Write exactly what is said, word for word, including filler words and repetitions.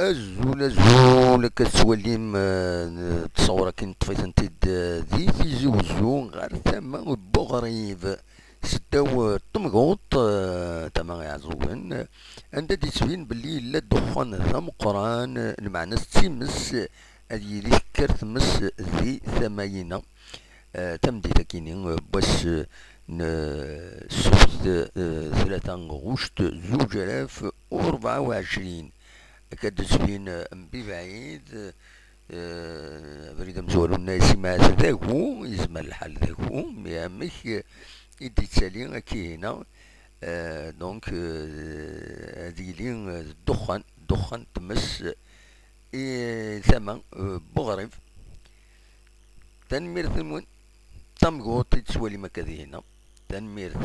Azul, azul, akka tettwalim, eh, ttṣawur akin ṭṭef-itent-id, eh, di Tizi Wezzu ɣer tama n Buɣrib, seddaw, eh, Temguṭ, eh, tama Iɛeẓẓugen, eh, anda d-yettbin belli yella ddexxan d ameqqran, eh, lmeɛna s times, eh, ad yili tekker tmes di tama-ina. Eh, tameddit-akini, eh, n wass, eh, n, eh, ssebt, eh, tlata ɣuct zuǧ alaf u rebɛa u ɛecrin. Akka d-tettbin, eh, mbi bɛid, eh, abrid amezwaru-nni yessemɛet dagu, yezmer lḥal dagu, mi amek, eh, i d-yettali akka-hina, eh, donc, eh, ad yili, eh, ddexxan, ddexxan tmes, eh, i tama, eh, Buɣrib. Tanemmirt-nwen. Tamguṭ i tettwalim akka dihin-a. Tanemmirt.